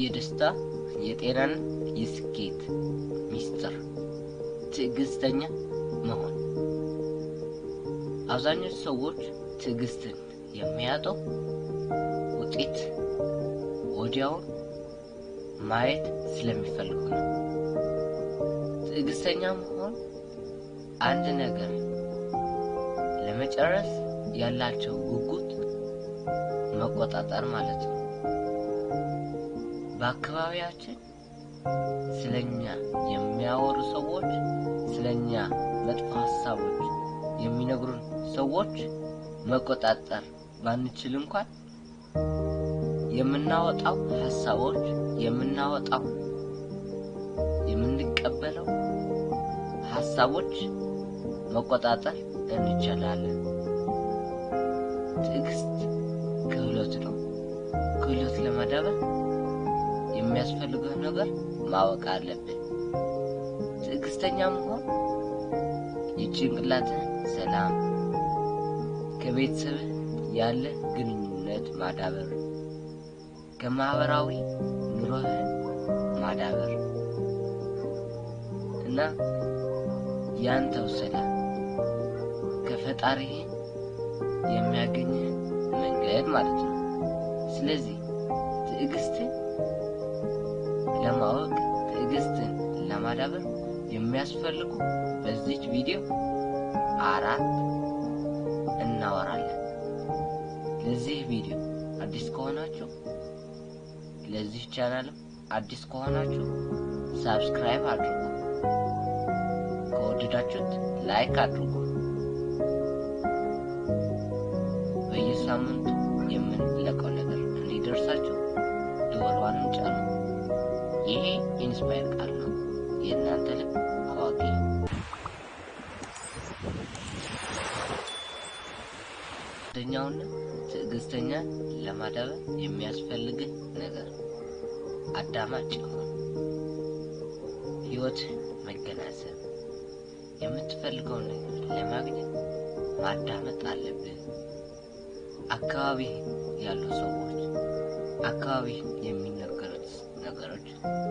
የደስታ የጤናና የስኬት ሚስጥር ትዕግስተኛ መሆን። አብዛኞቹ ሰዎች ትዕግስትን የሚያጡ ውጤት ወዲያውን ማየት ስለሚፈልጉ ነው። ትዕግስተኛ መሆን አንድ ነገር ለመጨረስ ያላቸው ጉጉት መቆጣጠር ማለት ነው። በአካባቢያችን ስለኛ የሚያወሩ ሰዎች፣ ስለኛ መጥፎ ሀሳቦች የሚነግሩን ሰዎች መቆጣጠር ባንችል እንኳን የምናወጣው ሀሳቦች፣ የምናወጣው የምንቀበለው ሀሳቦች መቆጣጠር እንችላለን። ትዕግስት ክህሎት ነው። ክህሎት ለማዳበር የሚያስፈልገው ነገር ማወቅ አለብን። ትዕግስተኛ መሆን የጭንቅላትህን ሰላም፣ ከቤተሰብህ ያለ ግንኙነት ማዳበር፣ ከማህበራዊ ኑሮህን ማዳበር እና ያንተው ሰላም ከፈጣሪህን የሚያገኝህ መንገድ ማለት ነው። ስለዚህ ትዕግስትን ለማወቅ ትዕግስትን ለማዳበር የሚያስፈልጉ በዚች ቪዲዮ 4 እናወራለን። ለዚህ ቪዲዮ አዲስ ከሆናችሁ፣ ለዚህ ቻናልም አዲስ ከሆናችሁ subscribe አድርጉ። ከወደዳችሁት like አድርጉ። በየሳምንቱ የምንለቀው ነገር እንዲደርሳችሁ ደወሏንም ጫኑ። ይሄ ኢንስፓየር ቃል ነው። የእናንተ ልብ አዋቂ። አንደኛውና ትዕግስተኛ ለማዳበር የሚያስፈልግህ ነገር አዳማጭ ሁን። ህይወትህን መገናዘብ፣ የምትፈልገውን ነገር ለማግኘት ማዳመጥ አለብህ። አካባቢህ ያሉ ሰዎች፣ አካባቢህ የሚነገሩት ነገሮች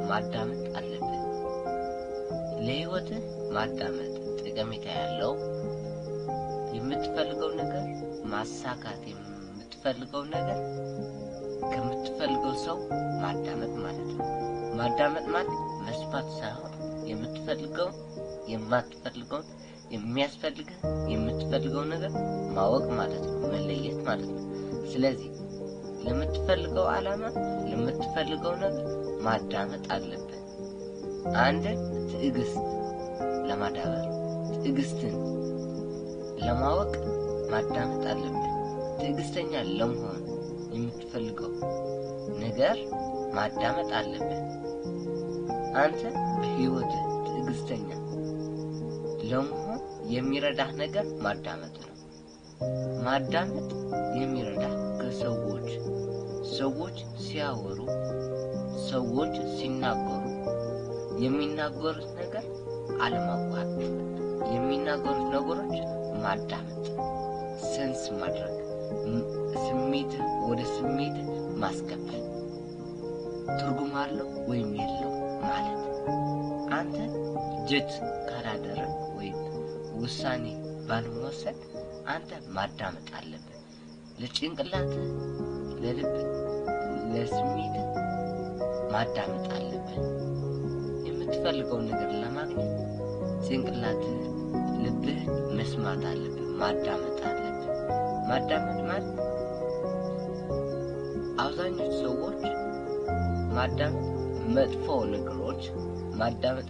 ማዳመጥ አለብህ። ለህይወትህ ማዳመጥ ጠቀሜታ ያለው የምትፈልገው ነገር ማሳካት የምትፈልገው ነገር ከምትፈልገው ሰው ማዳመጥ ማለት ነው። ማዳመጥ ማለት መስማት ሳይሆን የምትፈልገው የማትፈልገውን የሚያስፈልግህ የምትፈልገው ነገር ማወቅ ማለት ነው፣ መለየት ማለት ነው። ስለዚህ ለምትፈልገው ዓላማ ለምትፈልገው ነገር ማዳመጥ አለብህ። አንድን ትዕግስት ለማዳበር ትዕግስትን ለማወቅ ማዳመጥ አለብህ። ትዕግስተኛ ለመሆን የምትፈልገው ነገር ማዳመጥ አለብህ። አንተ በህይወትህ ትዕግስተኛ ለመሆን የሚረዳህ ነገር ማዳመጥ ነው። ማዳመጥ የሚረዳህ ከሰዎች ሰዎች ሲያወሩ፣ ሰዎች ሲናገሩ የሚናገሩት ነገር አለማቋረጥ፣ የሚናገሩት ነገሮች ማዳመጥ፣ sense ማድረግ፣ ስሜትህ ወደ ስሜትህ ማስገባት፣ ትርጉም አለው ወይም የለው ማለት። አንተ ጀት ካላደረግ ወይም ውሳኔ ባለመወሰን አንተ ማዳመጥ አለብህ። ለጭንቅላትህ፣ ለልብህ፣ ለስሜትህ ማዳመጥ አለብህ። የምትፈልገውን ነገር ለማግኘት ጭንቅላትህ፣ ልብህ መስማት አለብህ፣ ማዳመጥ አለብህ። ማዳመጥ ማለት አብዛኞቹ ሰዎች ማዳመጥ መጥፎ ነገሮች ማዳመጥ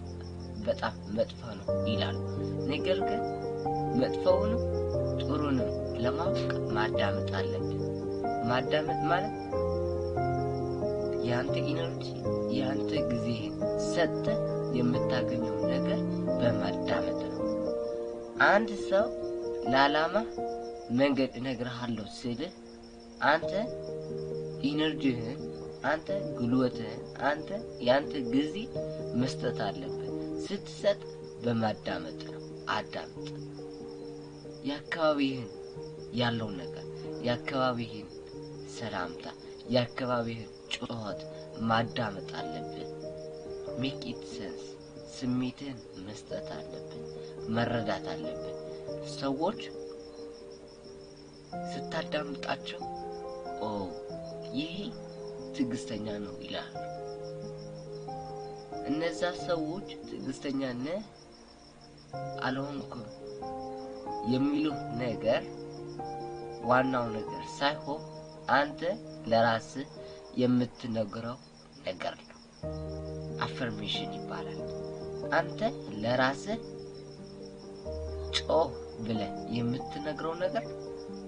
በጣም መጥፎ ነው ይላሉ። ነገር ግን መጥፎውንም ጥሩንም ለማወቅ ማዳመጥ አለብህ። ማዳመጥ ማለት ያንተ energy ያንተ ጊዜህን ሰጥተህ የምታገኘው ነገር በማዳመጥ ነው። አንድ ሰው ለዓላማ መንገድ እነግርሃለሁ ሲልህ አንተ energy ህን፣ አንተ ጉልበትህን፣ አንተ ያንተ ጊዜ መስጠት አለብህ። ስትሰጥ በማዳመጥ ነው። አዳምጥ። የአካባቢህን ያለው ነገር፣ የአካባቢህን ሰላምታ፣ የአካባቢህን ጩኸት ማዳመጥ አለብህ። Make it sense። ስሜትህን መስጠት አለብህ፣ መረዳት አለብህ። ሰዎች ስታዳምጣቸው ኦ ይሄ ትዕግስተኛ ነው ይላሉ። እነዛ ሰዎች ትዕግስተኛ ነህ አልሆንኩም የሚሉህ ነገር ዋናው ነገር ሳይሆን አንተ ለራስህ የምትነግረው ነገር ነው። Affirmation ይባላል። አንተ ለራስህ ጮህ ብለህ የምትነግረው ነገር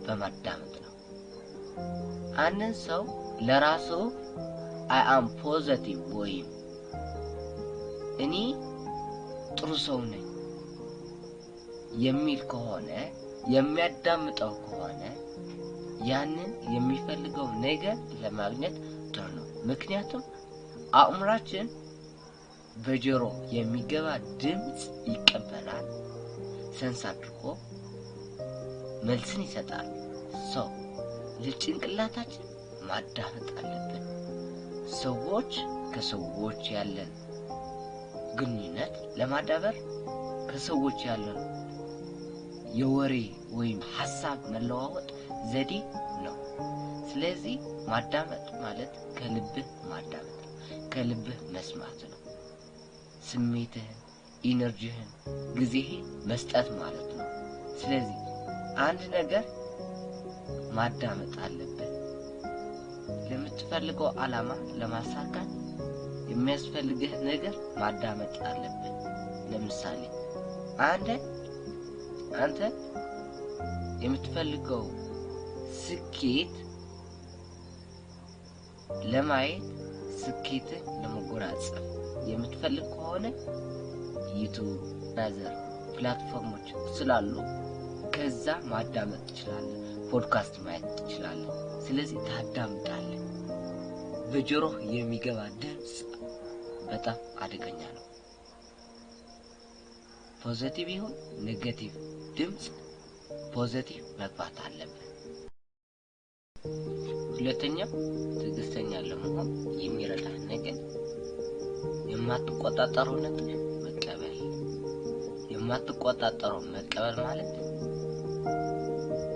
በማዳመጥ ነው። አንድን ሰው ለራሱ I am positive ወይም እኔ ጥሩ ሰው ነኝ የሚል ከሆነ፣ የሚያዳምጠው ከሆነ ያንን የሚፈልገው ነገር ለማግኘት ጥሩ ነው። ምክንያቱም አእምሯችን በጆሮ የሚገባ ድምፅ ይቀበላል፣ sense አድርጎ መልስን ይሰጣል። ሰው ለጭንቅላታችን ማዳመጥ አለብን። ሰዎች ከሰዎች ያለን ግንኙነት ለማዳበር፣ ከሰዎች ያለን የወሬ ወይም ሀሳብ መለዋወጥ ዘዴ ነው። ስለዚህ ማዳመጥ ማለት ከልብህ ማዳመጥ ነው። ከልብህ መስማት ነው። ስሜትህን፣ energy ህን፣ ጊዜህን መስጠት ማለት ነው። ስለዚህ አንድ ነገር ማዳመጥ አለብህ። ለምትፈልገው ዓላማ ለማሳካት የሚያስፈልግህ ነገር ማዳመጥ አለብህ። ለምሳሌ አንተ የምትፈልገው ስኬት ለማየት፣ ስኬትን ለመጎናጸፍ የምትፈልግ ከሆነ YouTube፣ other platform ኦች ስላሉ ከዛ ማዳመጥ ትችላለህ። ፖድካስት ማየት ትችላለህ። ስለዚህ ታዳምጣለህ። በጆሮህ የሚገባ ድምፅ በጣም አደገኛ ነው። Positive ይሁን negative ድምፅ positive መግባት አለብን። ሁለተኛው ትዕግስተኛ ለመሆን የሚረዳ ነገር የማትቆጣጠረው ነገር መቀበል። የማትቆጣጠረው መቀበል ማለት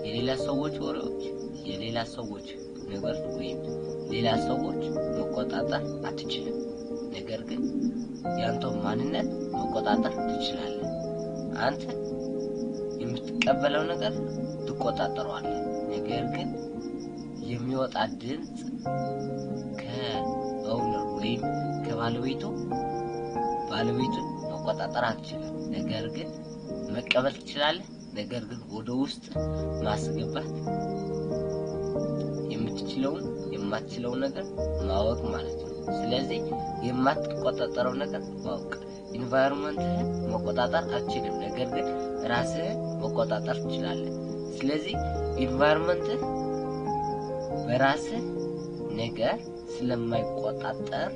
የሌላ ሰዎች ወሬዎች፣ የሌላ ሰዎች ነገር ወይም ሌላ ሰዎች መቆጣጠር አትችልም። ነገር ግን ያንተው ማንነት መቆጣጠር ትችላለህ። አንተ የምትቀበለው ነገር ትቆጣጠረዋለህ። ነገር ግን የሚወጣ ድምፅ ከ owner ወይም ከባለቤቱ ባለቤቱን መቆጣጠር አትችልም። ነገር ግን መቀበል ትችላለህ። ነገር ግን ወደ ውስጥ ማስገባት የምትችለውን የማትችለውን ነገር ማወቅ ማለት ነው። ስለዚህ የማትቆጣጠረው ነገር ማወቅ፣ environment ህን መቆጣጠር አትችልም። ነገር ግን ራስህን መቆጣጠር ትችላለህ። ስለዚህ environment ህ በራስህ ነገር ስለማይቆጣጠር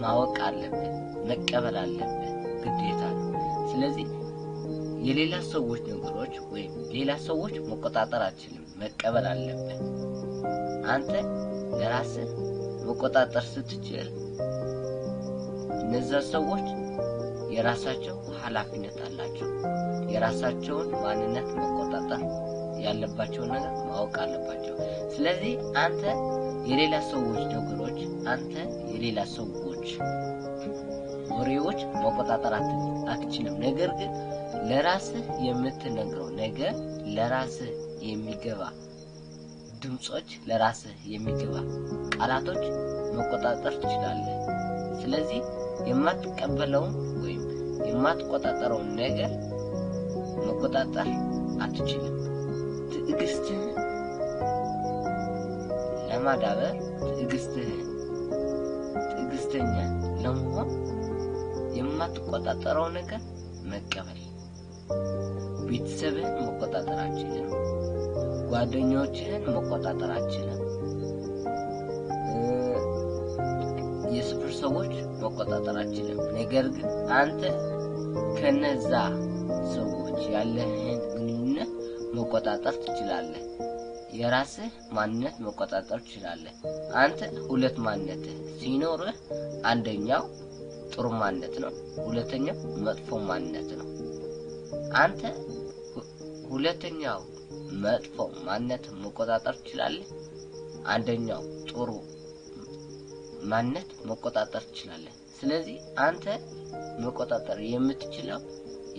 ማወቅ አለብህ፣ መቀበል አለብህ፣ ግዴታ ነው። ስለዚህ የሌላ ሰዎች ነገሮች ወይም ሌላ ሰዎች መቆጣጠር አትችልም፣ መቀበል አለብህ። አንተ ለራስህ መቆጣጠር ስትችል እነዛ ሰዎች የራሳቸው ኃላፊነት አላቸው። የራሳቸውን ማንነት መቆጣጠር ያለባቸውን ነገር ማወቅ አለባቸው። ስለዚህ አንተ የሌላ ሰዎች ነገሮች፣ አንተ የሌላ ሰዎች ወሬዎች መቆጣጠር አትችልም። ነገር ግን ለራስህ የምትነግረው ነገር፣ ለራስህ የሚገባ ድምጾች፣ ለራስህ የሚገባ ቃላቶች መቆጣጠር ትችላለህ። ስለዚህ የማትቀበለውን ወይም የማትቆጣጠረውን ነገር መቆጣጠር አትችልም። ትዕግስትህን ለማዳበር፣ ትዕግስትህን ትዕግስተኛ ለመሆን የማትቆጣጠረው ነገር መቀበል። ቤተሰብህን መቆጣጠር አትችልም። ጓደኞችህን መቆጣጠር አትችልም። የሰፈር ሰዎች መቆጣጠር አትችልም። ነገር ግን አንተ ከነዛ ሰዎች ያለህን ግንኙነት መቆጣጠር ትችላለህ። የራስህ ማንነት መቆጣጠር ትችላለህ። አንተ ሁለት ማንነትህ ሲኖርህ አንደኛው ጥሩ ማንነት ነው፣ ሁለተኛው መጥፎ ማንነት ነው። አንተ ሁለተኛው መጥፎ ማንነት መቆጣጠር ትችላለህ። አንደኛው ጥሩ ማንነት መቆጣጠር ትችላለህ። ስለዚህ አንተ መቆጣጠር የምትችለው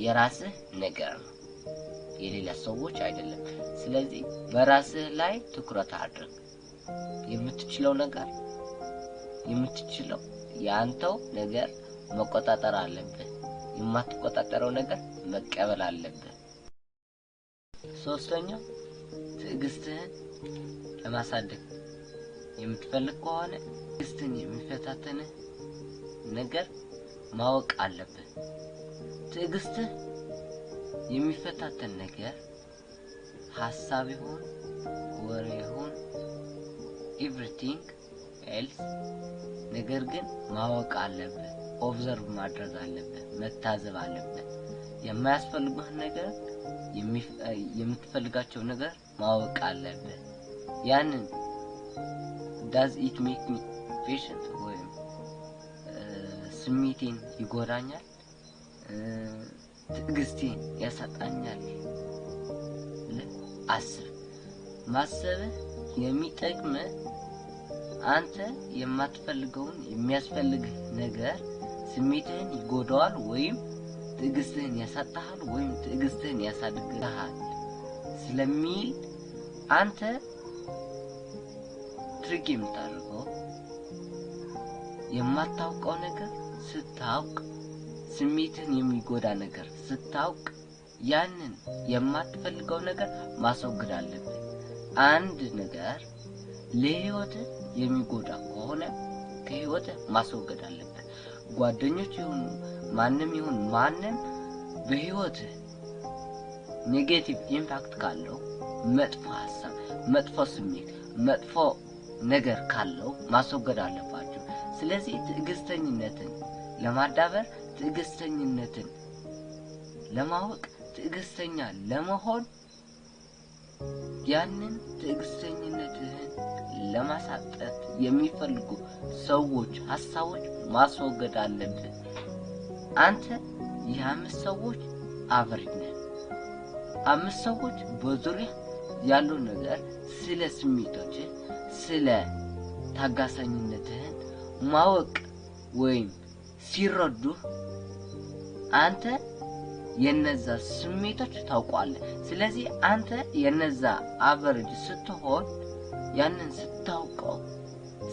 የራስህ ነገር ነው፣ የሌላ ሰዎች አይደለም። ስለዚህ በራስህ ላይ ትኩረት አድርግ። የምትችለው ነገር የምትችለው የአንተው ነገር መቆጣጠር አለብህ። የማትቆጣጠረው ነገር መቀበል አለብህ። ሶስተኛው ትዕግስትህን ለማሳደግ የምትፈልግ ከሆነ ትዕግስትን የሚፈታተንህ ነገር ማወቅ አለብህ። ትዕግስትህ የሚፈታተን ነገር ሀሳብ ይሁን፣ ወሬ ይሁን፣ everything else፣ ነገር ግን ማወቅ አለብህ። Observe ማድረግ አለብህ፣ መታዘብ አለብህ። የማያስፈልጉህን ነገር፣ የምትፈልጋቸው ነገር ማወቅ አለብህ። ያንን does it make me patient ወይም ስሜቴን ይጎዳኛል፣ ትዕግስቴን ያሳጣኛል ብለህ አስብ። ማሰብህ የሚጠቅምህ አንተ የማትፈልገውን የሚያስፈልግህ ነገር ስሜትህን ይጎዳዋል ወይም ትዕግስትህን ያሳጣሃል ወይም ትዕግስትህን ያሳድግልሃል ስለሚል፣ አንተ trick የምታደርገው የማታውቀው ነገር ስታውቅ፣ ስሜትህን የሚጎዳ ነገር ስታውቅ ያንን የማትፈልገው ነገር ማስወገድ አለብህ። አንድ ነገር ለህይወትህ የሚጎዳ ከሆነ ከህይወትህ ማስወገድ አለብህ። ጓደኞች ይሁኑ ማንም ይሁን ማንም በህይወትህ negative impact ካለው፣ መጥፎ ሀሳብ፣ መጥፎ ስሜት፣ መጥፎ ነገር ካለው ማስወገድ አለባችሁ። ስለዚህ ትዕግስተኝነትን ለማዳበር፣ ትዕግስተኝነትን ለማወቅ፣ ትዕግስተኛ ለመሆን፣ ያንን ትዕግስተኝነትህን ለማሳጣት የሚፈልጉ ሰዎች፣ ሀሳቦች ማስወገድ አለብህ። አንተ የ5 ሰዎች average ነህ። 5 ሰዎች በዙሪያ ያለው ነገር ስለ ስሜቶችህ፣ ስለ ታጋሰኝነትህን ማወቅ ወይም ሲረዱህ አንተ የነዛ ስሜቶች ታውቋለህ። ስለዚህ አንተ የነዛ average ስትሆን ያንን ስታውቀው፣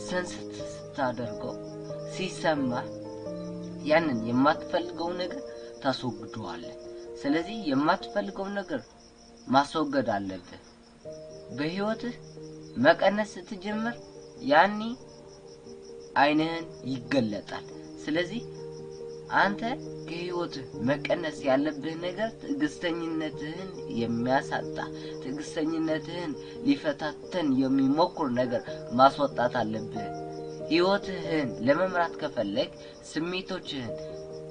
sense ስታደርገው፣ ሲሰማህ ያንን የማትፈልገው ነገር ታስወግደዋለህ። ስለዚህ የማትፈልገው ነገር ማስወገድ አለብህ። በህይወትህ መቀነስ ስትጀምር ያኔ አይንህን ይገለጣል። ስለዚህ አንተ ከህይወትህ መቀነስ ያለብህ ነገር ትዕግስተኝነትህን የሚያሳጣ፣ ትዕግስተኝነትህን ሊፈታተን የሚሞክር ነገር ማስወጣት አለብህ። ህይወትህን ለመምራት ከፈለግ፣ ስሜቶችህን፣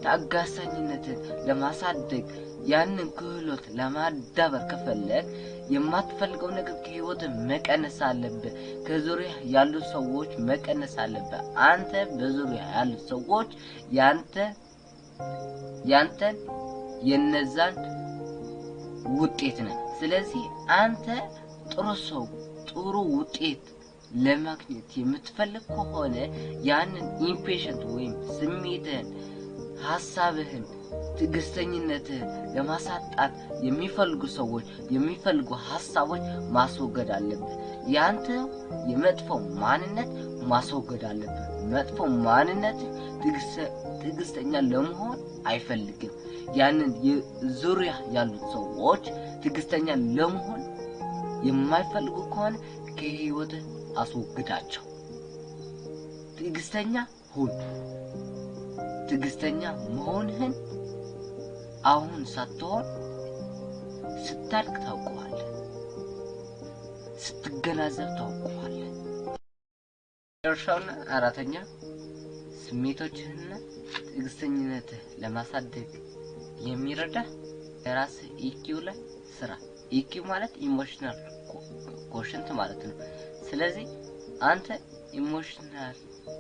ታጋሰኝነትህን ለማሳደግ፣ ያንን ክህሎት ለማዳበር ከፈለግ የማትፈልገው ነገር ከህይወትህ መቀነስ አለብህ። ከዙሪያ ያሉ ሰዎች መቀነስ አለብህ። አንተ በዙሪያ ያሉ ሰዎች ያንተን የነዛን ውጤት ነህ። ስለዚህ አንተ ጥሩ ሰው፣ ጥሩ ውጤት ለማግኘት የምትፈልግ ከሆነ ያንን impatient ወይም ስሜትህን፣ ሀሳብህን፣ ትዕግስተኝነትህን ለማሳጣት የሚፈልጉ ሰዎች፣ የሚፈልጉ ሀሳቦች ማስወገድ አለብህ። ያንተ የመጥፎ ማንነት ማስወገድ አለብህ። መጥፎ ማንነት ትዕግስተኛ ለመሆን አይፈልግም። ያንን ዙሪያ ያሉት ሰዎች ትዕግስተኛ ለመሆን የማይፈልጉ ከሆነ ከህይወትህ አስወግዳቸው። ትዕግስተኛ ሁን። ትዕግስተኛ መሆንህን አሁን ሳትሆን ስታድግ ታውቀዋለህ። ስትገናዘብ ታውቀዋለህ። መጨረሻውና አራተኛ ስሜቶችህንና ትዕግስተኝነትህ ለማሳደግ የሚረዳህ የራስህ EQ ላይ ስራ። EQ ማለት emotional quotient ማለት ነው። ስለዚህ አንተ emotional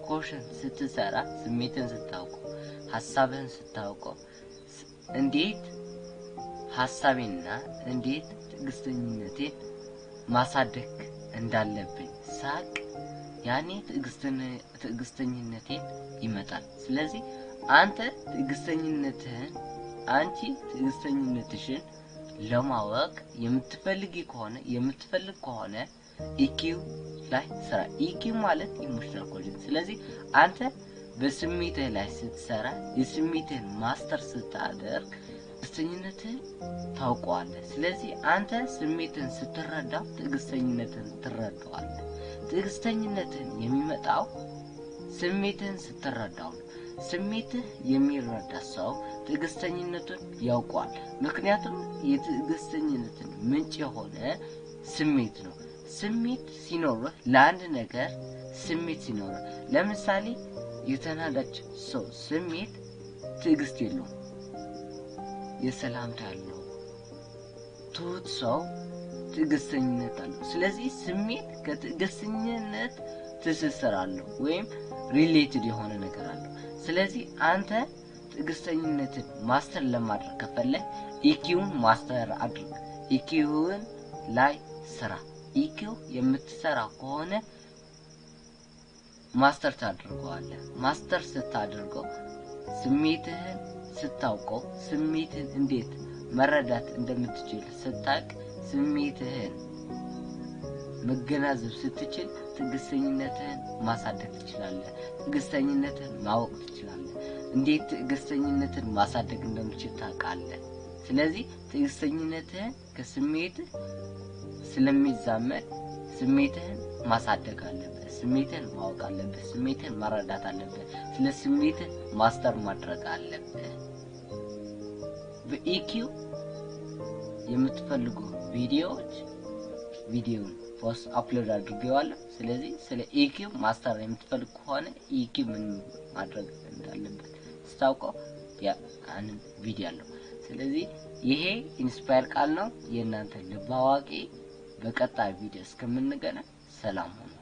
quotient ስትሰራ፣ ስሜትን ስታውቀው፣ ሀሳብህን ስታውቀው፣ እንዴት ሀሳቤንና እንዴት ትዕግስተኝነቴን ማሳደግ እንዳለብኝ ሳቅ ያኔ ትዕግስተኝነቴን ይመጣል። ስለዚህ አንተ ትዕግስተኝነትህን፣ አንቺ ትዕግስተኝነትሽን ለማወቅ የምትፈልጊ ከሆነ፣ የምትፈልግ ከሆነ EQ ላይ ስራ። EQ ማለት emotional quotient። ስለዚህ አንተ በስሜትህ ላይ ስትሰራ፣ የስሜትህን master ስታደርግ ትዕግስተኝነትህን ታውቀዋለህ። ስለዚህ አንተ ስሜትን ስትረዳው ትዕግስተኝነትህን ትረዳዋለህ። ትዕግስተኝነትህን የሚመጣው ስሜትህን ስትረዳው ነው። ስሜትህ የሚረዳ ሰው ትዕግስተኝነቱን ያውቀዋል። ምክንያቱም የትዕግስተኝነትን ምንጭ የሆነ ስሜት ነው። ስሜት ሲኖርህ፣ ለአንድ ነገር ስሜት ሲኖርህ፣ ለምሳሌ የተናዳጅ ሰው ስሜት ትዕግስት የለውም። የሰላምታ ያለው ትሁት ሰው ትዕግስተኝነት አለው። ስለዚህ ስሜት ከትዕግስተኝነት ትስስር አለው ወይም related የሆነ ነገር አለው። ስለዚህ አንተ ትዕግስተኝነትን master ለማድረግ ከፈለግ EQ ን master አድርግ። EQ ን ላይ ስራ። EQ የምትሰራ ከሆነ master ታደርገዋለህ። Master ስታደርገው፣ ስሜትህን ስታውቀው፣ ስሜትህን እንዴት መረዳት እንደምትችል ስታቅ፣ ስሜትህን መገናዘብ ስትችል ትዕግስተኝነትህን ማሳደግ ትችላለህ። ትዕግስተኝነትህን ማወቅ ትችላለህ። እንዴት ትዕግስተኝነትን ማሳደግ እንደምትችል ታውቃለህ። ስለዚህ ትዕግስተኝነትህን ከስሜትህ ስለሚዛመድ ስሜትህን ማሳደግ አለብህ። ስሜትህን ማወቅ አለብህ። ስሜትህን መረዳት አለብህ። ስለ ስሜትህ master ማድረግ አለብህ። በ EQ የምትፈልጉ ቪዲዮዎች ቪዲዮውን post upload አድርጌዋለሁ። ስለዚህ ስለ EQ master የምትፈልግ ከሆነ፣ EQ ምን ማድረግ እንዳለበት ስታውቀው ያንን ቪዲዮ አለው። ስለዚህ ይሄ Inspire ቃል ነው። የእናንተ ልብ አዋቂ። በቀጣይ ቪዲዮ እስከምንገናኝ ሰላም ሁኑ።